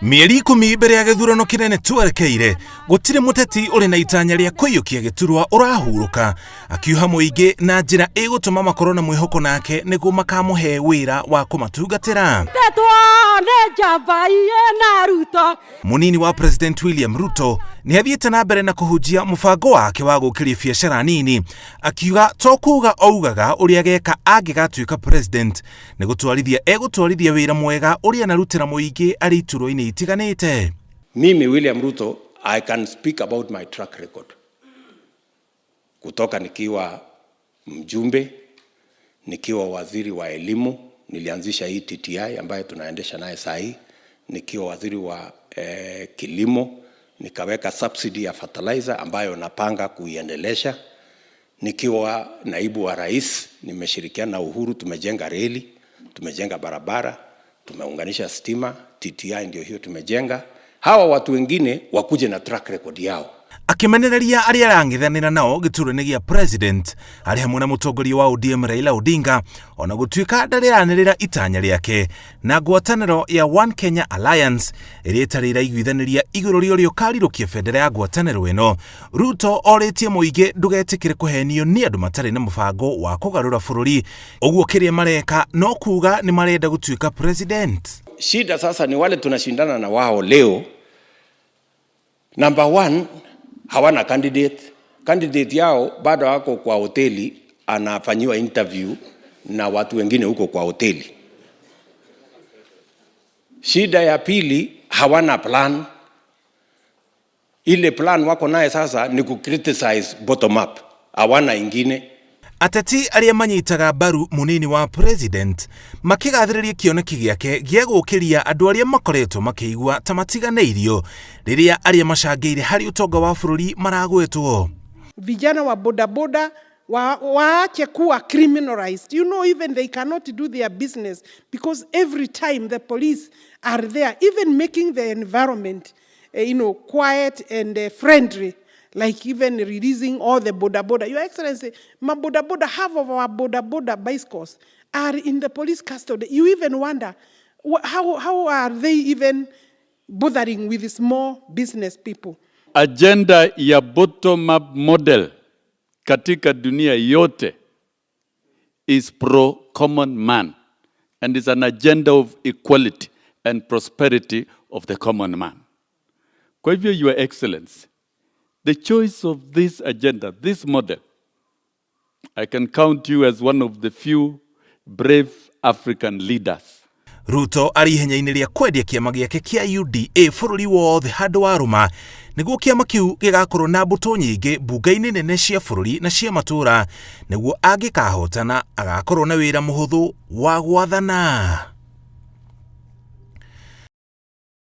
Mĩeri 10 mbere ya gĩthurano kĩnene twerekeire, gũtirĩ mũteti ũrĩ na itanya rĩa kũiyũkia gĩturwa ũrahurũka akiuha mũingĩ na njĩra ĩgũtũma makorwo na mwĩhoko nake nĩguo makamũhe wĩra wa kũmatungatĩra. Tetwo nĩ njamba na Ruto. Mũnini wa President William Ruto nĩ athiĩte na mbere na kũhunjia mũbango wake wa gũkĩria biacara nini, akiuga to kuga augaga ũrĩa ageka angĩgatuĩka president nĩ gũtwarithia egũtwarithia wĩra mwega ũrĩa anarutĩra mũingĩ arĩ iturwa-inĩ itiganĩte. Mimi William Ruto, I can speak about my track record. Kutoka nikiwa mjumbe, nikiwa waziri wa elimu, nilianzisha hii TTI ambayo tunaendesha naye saa hii, nikiwa waziri wa kilimo, nikaweka subsidy ya fertilizer ambayo napanga kuiendelesha. Nikiwa naibu wa rais, nimeshirikiana na Uhuru, tumejenga reli, tumejenga barabara, tumeunganisha stima, TTI ndio hiyo tumejenga. Hawa watu wengine wakuje na track record yao. Akĩmenereria arĩa arang'ethanĩra nao gĩturwa-inĩ gĩa president arĩ hamwe na mũtongoria wa ODM Raila Odinga, ona gũtuĩka ndarĩranĩrĩra itanya rĩake na ngwatanĩro ya One Kenya Alliance ĩrĩa ĩtarĩ ĩraiguithanĩria igũrũ rĩa ũrĩa ũkarirũkia bendera ya ngwatanĩro ĩno, Ruto orĩtie mũingĩ ndũgetĩkĩre kũhenio nĩ andũ matarĩ na mũbango wa kũgarũra bũrũri, ũguo kĩrĩa mareka no kuga nĩ marenda gũtuĩka president. Shida sasa ni wale tunashindana na wao leo. Number one, hawana candidate. Candidate yao bado wako kwa hoteli, anafanyiwa interview na watu wengine huko kwa hoteli. Shida ya pili, hawana plan. Ile plan wako naye sasa ni ku-criticize bottom up, hawana ingine. Ateti arĩa manyitaga mbaru mũnini wa president makĩgathĩrĩria kĩoneki gĩake gĩa gũkĩria andũ arĩa makoretwo makĩigua ta matiganĩirio rĩrĩa arĩa macangĩire harĩ ũtonga wa bũrũri maragwetwo. Vijana wa bodaboda waache kuwa criminalized. Even they cannot do their business because every time the police are there, even making the environment quiet and friendly, like even releasing all the boda boda. Your Excellency, my boda boda, half of our boda boda bicycles are in the police custody. You even wonder how are they even bothering with small business people? Agenda ya bottom up model katika dunia yote is pro common man and is an agenda of equality and prosperity of the common man. Kwa hivyo, Your Excellency, the choice of this agenda, this model, I can count you as one of the few brave African leaders. Ruto arĩ ihenya-inĩ rĩa kwendia kĩama gĩake kĩa UDA bũrũri wothe handũ wa rũma nĩguo kĩama kĩu gĩgakorwo na mbũtũ nyingĩ mbunge-inĩ nene cia bũrũri na cia matũũra, nĩguo angĩkahotana agakorwo na wĩra mũhũthũ wa gwathana.